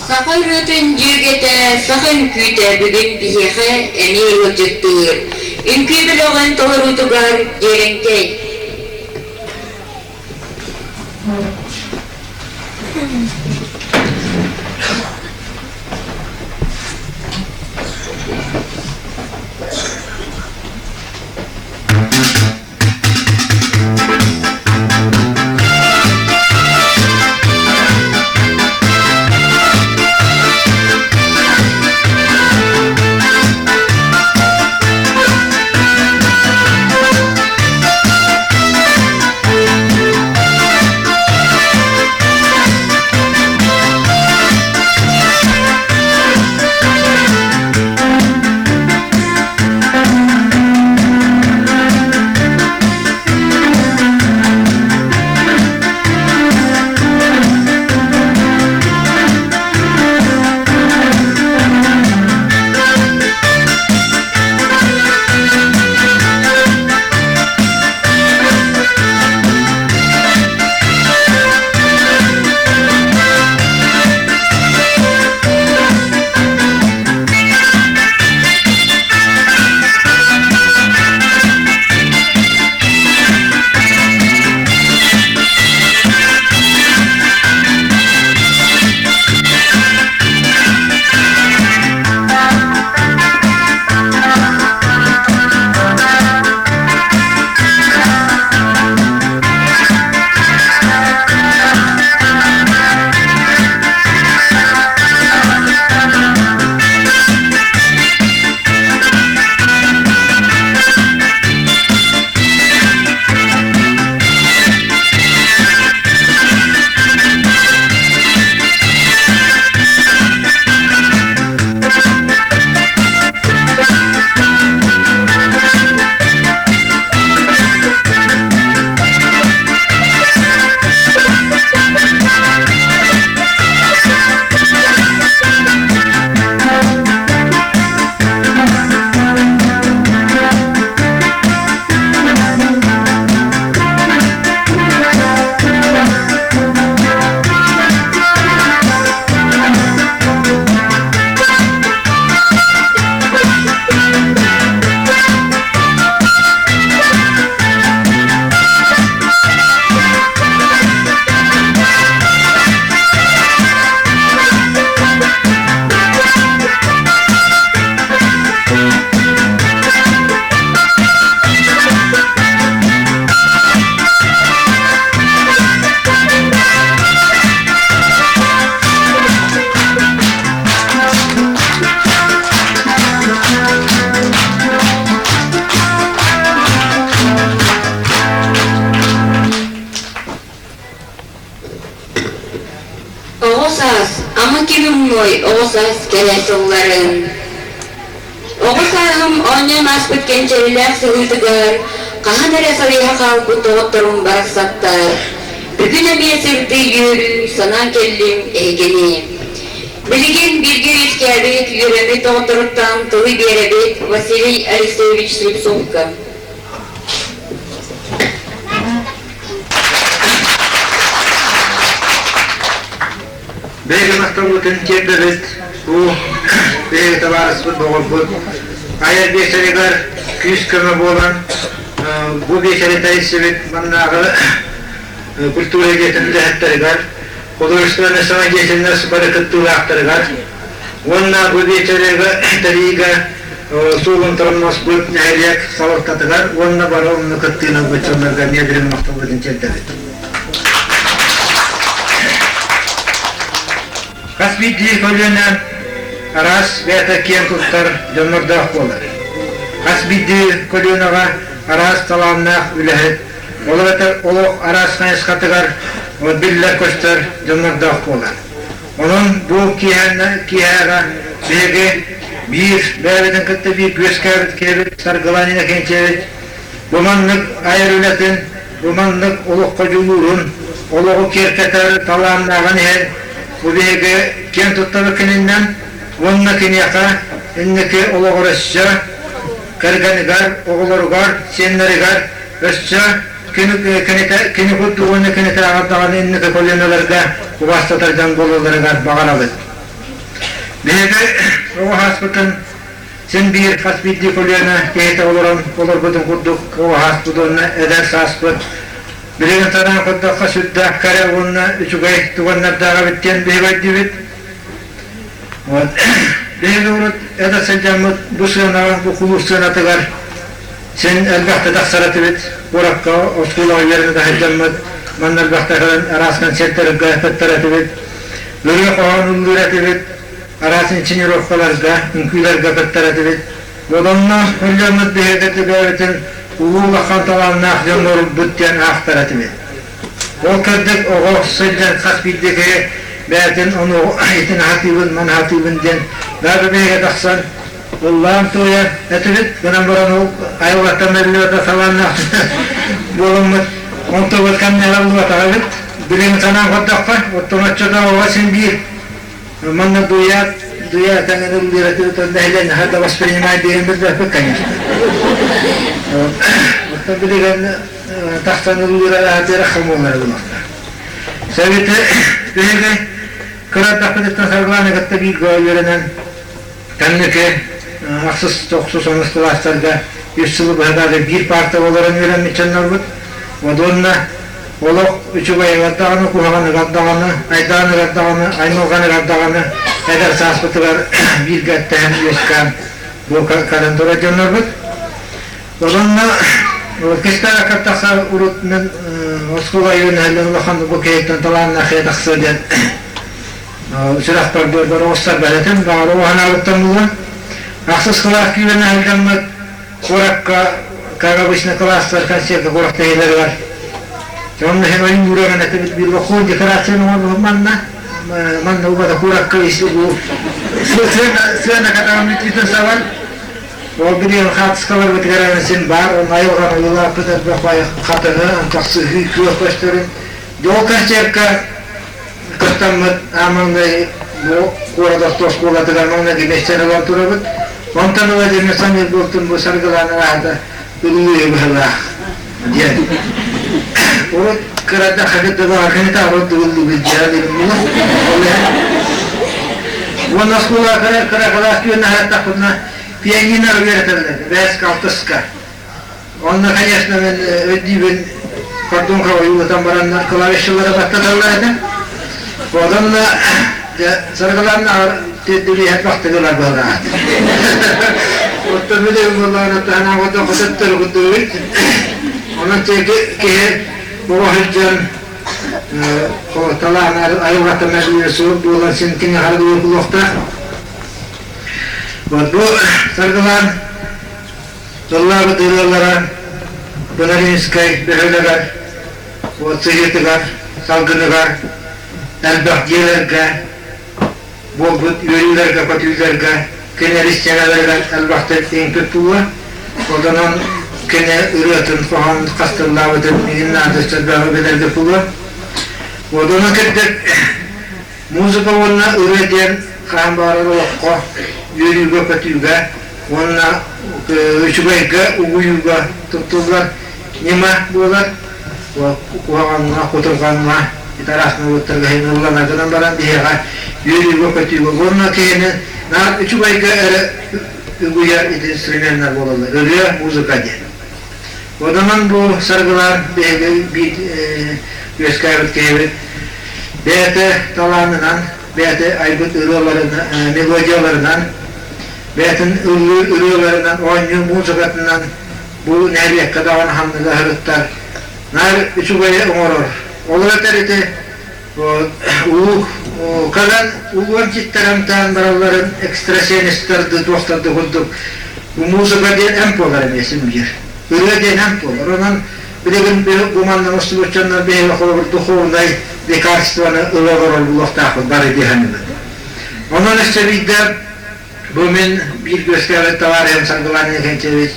Саха ырыатын дьүөгэтэ, саха үҥкүүтэ бүгүн биһиэхэ эмиэ ыалдьыттыыр. Үҥкүү бөлөҕүн толоруутугар Дьиэрэҥкэй. Оҕо саас, ама ким умнуой оҕо саас кэрэ сылларын? Оҕо сааһым оонньоон ааспыт кэнчэрилээх сыһыытыгар хаһан эрэ салыйа хаалбыт доҕотторум барахсаттар бүгүн эмиэ сырдыы үөрүү санаан кэллим эһигини. Билигин бииргэ үөскээбит, үөрэммит доҕотторуттан тылы биэрэбит Василий Алексеевич Слепцовка. Биһиги махталбытын тиэрдэбит бу биһиги табаарыспыт доҕорбут айар биэчэригэр күүс-көмө буолан бу биэчэри тэрийсибит маннааҕы культура дьиэтин үлэһиттэригэр, художественнай самодеятельность бары кыттыылаахтарыгар уонна бу биэчэригэ тэрийиигэ суолун торумнаспыт нэһилиэк салалтатыгар уонна бары онно кыттыыны ылбыт дьоннорго эмиэ дириҥ махталбытын тиэрдэбит. Хас биирдии көлүөнэ араас бэйэтэ киэн туттар дьоннордоох буолар. Хас биирдии көлүөнэҕэ араас талааннаах үлэһит, ол эбэтэр олох араас хайысхатыгар биллэр-көстөр дьоннордоох буолар. Онон бу киэһэҕэ биһиги биир бэйэбитин кытта биир үөскээбит киһибит Саргылан Иннокентьевич бу маннык айар үлэтин, бу маннык олоххо дьулуурун, олоҕу киэркэтэр талааннааҕын иһин бу биһиги киэн туттабыт кининнэн уонна киниэхэ инники олоҕор өссө кэргэнигэр, оҕолоругар, сиэннэригэр. Өссө кини курдук уонна кинитээҕэр даҕаны инники көлүөнэлэргэ убаастатар дьон буолалларыгар баҕарабыт. Биһиги оҕо ааспытын син биир хас биирдии көлүөнэ киһитэ олорон олорбутун курдук оҕо ааспыт уонна эдэр сааспыт билигин санаан көрдөххө сүрдээх кэрэ уонна үчүгэй туганнардаах эбит диэн биһиги өйдүүбүт. Биһиги урут эдэр сылдьаммыт бу сыанаҕа, бу кулууп сыанатыгар Син элбэхтэ тахсар этибит, куоракка оскуолаҕа үөрэнэ сылдьаммыт, манна элбэхтэ кэлэн араас концертарга кыттар этибит, ырыа хоһоон ыллыыр этибит, араас инсценировкаларга, үҥкүүлэргэ кыттар этибит. Онно ыллыаммыт биһиги бэйэбитин улуу улахан талааннаах дьоннорбут диэн аахтар этибит. Ол курдук оҕо сылдьан хас биирдии киһи бэйэтин ону итин аһатыыбын, маны аһатыыбын диэн бары биһиги тахсан Ыллаан туойар этибит, гынан баран ол айылҕаттан бэриллибэтэ салааннаах буоламмыт, онтубут кэмнээх ыллыбатах эбит. Билигин санаан көрдөххө, оттон оччотооҕуга син биир манна дуйаат, дуйа тэҥин ыллыыр этибит, онно нэһилиэнньэ да воспринимает диэн билбэппит, конечно. Оттон билигин тахсан ыллыыр аатыра хамуоллара булуохтаах. Сэбити биһиги кыра эрдэхпититтэн Саргылаана кытта бииргэ үөрэнэн Кэнники ахсыс, тохсус, онус кылаастарга үс сылы быһа даже биир партаҕа олорон үөрэммит дьоннорбут. Уонна олох үчүгэй даҕаны, куһаҕаныгар даҕаны, айдааныгар даҕаны, аймалҕаныгар даҕаны эдэр сааспытыгар бииргэ эттэһэн үөскээн бу кэлэн турар дьоннорбут. Онно кистээрэккэ тахсар урут мен оскуола үөрэнэллэр улахан бу киһиттэн талааннаах киһи тахсыа диэн сүрэхпэр быарбар оҕустар бэлэтим, баҕар уһанаабыттан булан. Ахсыс кылаас киирэн аһылдьаммыт куоракка, как обычно, кылаастар концертка куорактаһыыларыгар. Онно иһин ойун ууран этибит биир лохуон декорацияны оҥорбут манна. Манна убата куоракка сыана катаҕын бүтүүтүн сабан. Ол билигин хаартыскаларбытыгар син баар, ол айылҕаны ойуулааппыт элбэх хатыҥы, антахсыһыы күөх көстөрүн. Дьол концертка Кыттаммыт маҥнай бу куорат орто оскуолатыгар маҥнайгы миэстэни ылан турабыт. Онтон ыла дьэ саныыр буолтум бу Саргылаана аата ыллыы быһылаах диэн. Урут кырата хагыт да баҕар таабыт ыллыбыт дьиэ Уонна оскуола кыра кыра кылаас күөн аһаттахпытына пианино үөрэтэллэр, бэс алтыска. Онно, конечно, мен өйдүүбүн кордонка ойуулатан бараннар клавишалары баттаталлар этэ. Онон дьэ саргылааннааҕар тиэрдилиэһэт бахтыгылар быһалаат. Оттон билигин буоллаҕына таһынан хотөттөр курдугут. Онон киһи оҕо сылдьан талаан айылҕаттан мэлийэр суох буолан син тиҥэхэр буолуохтаах. Вот бу саргылаан Тыллаабыт ырыалара Белорусскай бөһүөлэгэр, уот сыһыытыгар, салгыныгар, элбэх дьиэлэргэ, буолбут үөрүүлэргэ-көтүүлэргэ кинилэр истиэнэлэригэр элбэхтик иҥпит буолуо. Онон кини ырыатын хоһоон хас тыллаабытын иһин наадыста элбэҕи билэргэ буолуо. Онон кырдьык Музыка уонна ырыа диэн хаһан баҕарар олоххо үөрүүгэ-көтүүгэ уонна үчүгэйгэ угуйууга туттуллар ньыма буолар. Куһаҕаҥҥа, кутурҕаҥҥа ити араас норуоттарга иһин ылланар гынан баран биһиэхэ үөрүүгэ-көтүүгэ уонна киһини наар үчүгэйгэ эрэ үгүйэр ити инструменнар буолаллар. Ырыа, музыка диэн. Онон бу саргылаан биһиги биир үөскээбит киһибит бэйэтэ талаанынан, бэйэтэ айбыт ырыаларынан, мелодияларынан, бэйэтин ыллыыр ырыаларынан, оонньуу музыкатынан бу нэһилиэккэ даҕаны ханныга сырыттар наар үчүгэйи оҥорор. Ол эбэтэр ити уу кэлэн ууга эмчиттэр баралларын экстрасенстар туохтар да курдук музыка диэн эмп буолар эмиэ син биир ырыа диэн эмп буолар онон билигин бу манна мустубут дьоннор биһиги холобур духовнай лекарствоны ыла олорор буолуохтаахпыт бары дии саныыбын онон өссө биирдэ бу мин биир үөскээбит товарищым Саргылан Иннокентьевич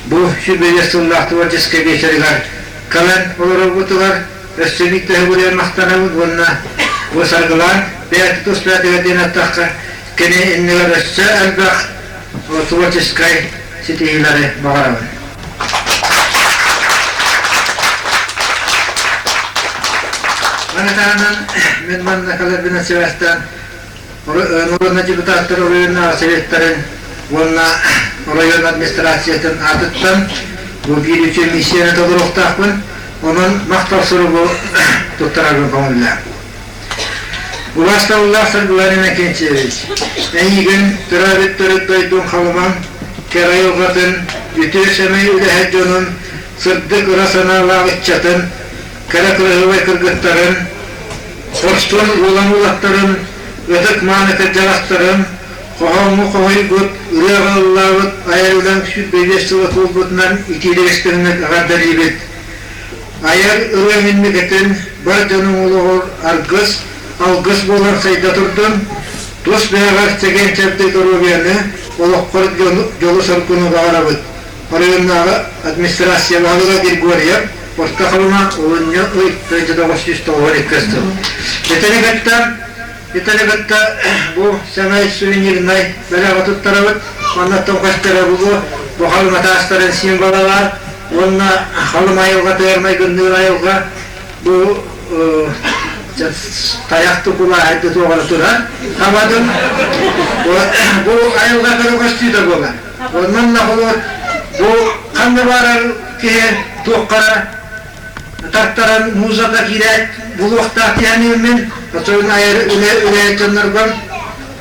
бу 25 сыллаах творческай вечеригэр кэлэн олорорбутугар Өссө биир төһө махтанабыт уонна бу саргылаан бэйэтэ тус бэйэтигэр диэн эттэххэ, кини иннигэр өссө элбэх творческай ситиһиилэри баҕарабын. Маны таһынан мин манна кэлэрбинэн сибээстээн Народнай депутаттар оройуоннааҕы советтарын уонна оройуон администрациятын аатыттан бу биир үтүө миссияны толоруохтаахпын. Онон махтал суругу туттарарбын көҥүллээх. Убаастабыллаах Саргылан Иннокентьевич, эйигин төрөөбүт төрүт дойдуҥ Халымаҥ кэрэ айылҕатын, үтүө сэмэй үлэһит дьонун, сырдык ыра санаалаах ыччатын, кэрэ кыраһыабай кыргыттарын, хорсун уолан уолаттарын, ытык-мааны кырдьаҕастарын, хоһооҥҥо хоһуйбут, ырыаҕа ыллаабыт айар үлэҥ 25 сыла туолбутунан итиилэри эҕэрдэлиибит. Айар ырыаҥ инникитин бар дьонуҥ олоҕор аргыс, алгыс буолан сайда турдун, тус бэйэҕэр чэгиэн-чэбдик доруобуйаны, олоххор дьолу-соргуну баҕарабыт. Оройуоннааҕы администрация баһылыга Григорьев Орто Халыма олунньу ый 1992 сыл. Итини кытта итини кытта бу сэмэй сувенирнай бэлэҕи туттарабыт. Манна тоҥхостара булуо бу халыма таастарын символалар уонна халым айылҕатыгар майгынныыр айылҕа бу тайах тукулааһайды туоҕара турар. Хабадын бу айылҕа көрө көстүүтэ буолар. Онон холур бу ханна баарар киһи туоххара тартаран музыка киирээт булуохтаах тиһэнииммин отойун айар үлэ үлэһит дьонноргор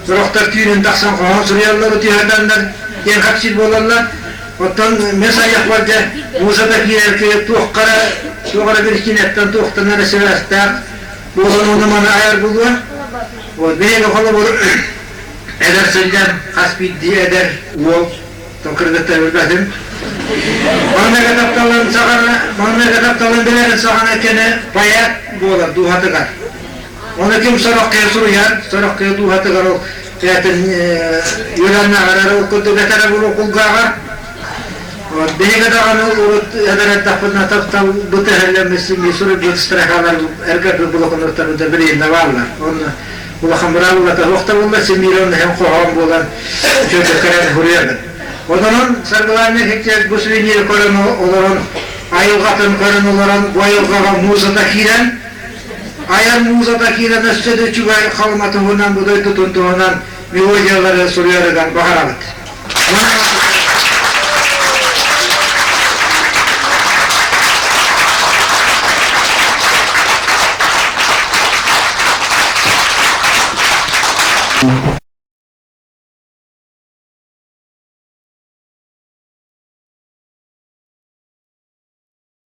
сорохтор түүнүн тахсан хоһоон суруйаллар утуйарданнар диэн хапсыыр буолаллар. Оттон мен сайыахпар дьэ музыка киирэр киһи туоххара туох эрэ биричиинэттэн туохтан эрэ сибээстээх буолан ону маны айар булуо. Вот биһиги холобур Эдэр сылдьан хас биирдии эдэр уол кыргыттар билбэтим. Маҥнайгы тапталын саҕана, маҥнайгы тапталын билэрин саҕана кини поэт буолар дууһатыгар. Ону ким сорох киһи суруйар, сорох киһи дууһатыгар ол бэйэтин үөрэннэҕэр ол курдук этэрэ буолуо кулгааҕар. Биһиги даҕаны урут эдэр эрдэхпитинэ таптал бытыһыллан суруйбут строкалар эргэрбит блокноттарбыта билигин бааллар. Онно улахан быраабылата суох да буолла, син биир онно хоһоон буолан үчүгэйдик суруйабын. Онон Саргылаана Хикчэк бу сувениры көрөн олорон, айылҕатын көрөн олорон, бу айылҕаҕа музыка киирэн, айар музыка киирэн өссө да үчүгэй халыма туһунан, бу дойдутун туһунан мелодиялары суруйарыгар баҕарабыт.